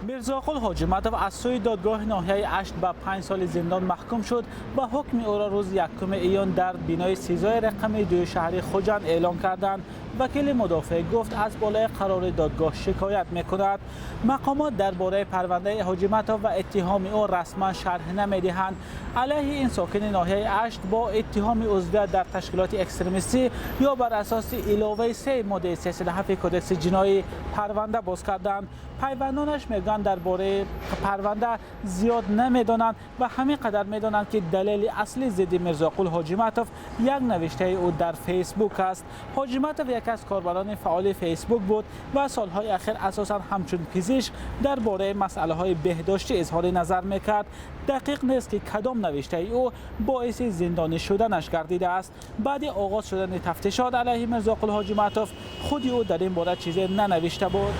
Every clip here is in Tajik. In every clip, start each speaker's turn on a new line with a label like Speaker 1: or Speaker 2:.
Speaker 1: Мирзоқул Ҳоҷиматов аз сӯи додгоҳи ноҳияи Ашт ба 5 соли зиндон маҳкум шуд ва ҳукми ӯро рӯзи 1 июн дар бинои СИЗОи рақами 2 шаҳри Хуҷанд эълон карданд. Вакили мудофеъ гуфт, аз болои қарори додгоҳ шикоят мекунад. Мақомот дар бораи парвандаи Ҳоҷиматов ва иттиҳоми ӯ расман шарҳ намедиҳанд. Алайҳи ин сокини ноҳияи Ашт бо иттиҳоми узвият дар ташкилоти экстремистӣ ё бар асоси иловаи 3 моддаи 307 Кодекси ҷиноӣ парванда боз карданд. Пайвандонаш мегӯянд, дар бораи парванда зиёд намедонанд ва ҳамин қадар медонанд, ки далели аслӣ зидди Мирзоқул Ҳоҷиматов як навиштаи ӯ дар Фейсбук аст. Ҳоҷиматов яке аз корбарони фаъоли Фейсбук буд ва солҳои ахир асосан ҳамчун пизишк дар бораи масъалаҳои беҳдоштӣ изҳори назар мекард. Дақиқ нест, ки кадом навиштаи ӯ боиси зиндонӣ шуданаш гардидааст. Баъди оғоз шудани тафтишот алайҳи Мирзоқул Ҳоҷиматов худи ӯ дар ин бора чизе нанавишта буд.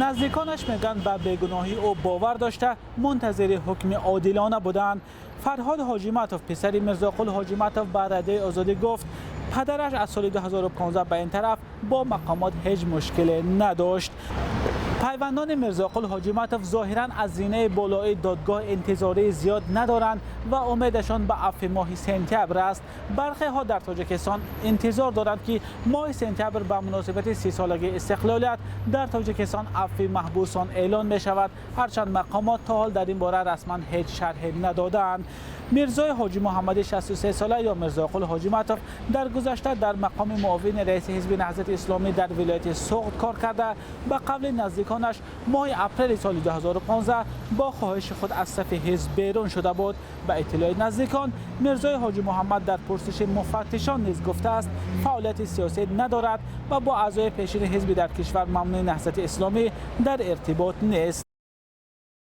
Speaker 1: Наздиконаш мегӯянд, ба бегуноҳии ӯ бовар дошта, мунтазири ҳукми одилона буданд. Фарҳод Ҳоҷиматов, писари Мирзоқул Ҳоҷиматов, ба Радиои Озодӣ гуфт, падараш аз соли 2015 ба ин тараф бо мақомот ҳеҷ мушкиле надошт. Пайвандони Мирзоқул Ҳоҷиматов зоҳиран аз зинаи болоии додгоҳ интизории зиёд надоранд ва умедашон ба афви моҳи сентябр аст. Бархеҳо дар Тоҷикистон интизор доранд, ки моҳи сентябр ба муносибати 30-солагии истиқлолият дар Тоҷикистон афви маҳбусон эълон мешавад, ҳарчанд мақомот то ҳол дар ин бора расман ҳеҷ шарҳе надодаанд. Мирзои Ҳоҷи Муҳаммади 63сола ё Мирзоқул Ҳоҷиматов дар гузашта дар мақоми муовини раиси Ҳизби Наҳзати Исломӣ дар вилояти Суғд кор карда, ба қавли наздиконаш, моҳи апрели соли 2015 бо хоҳиши худ аз сафи ҳизб берун шуда буд. Ба иттилои наздикон, Мирзои Ҳоҷи Муҳаммад дар пурсиши муфаттишон низ гуфтааст, фаъолияти сиёсӣ надорад ва бо аъзои пешини ҳизби дар кишвар мамнӯи Наҳзати Исломӣ дар иртибот нест.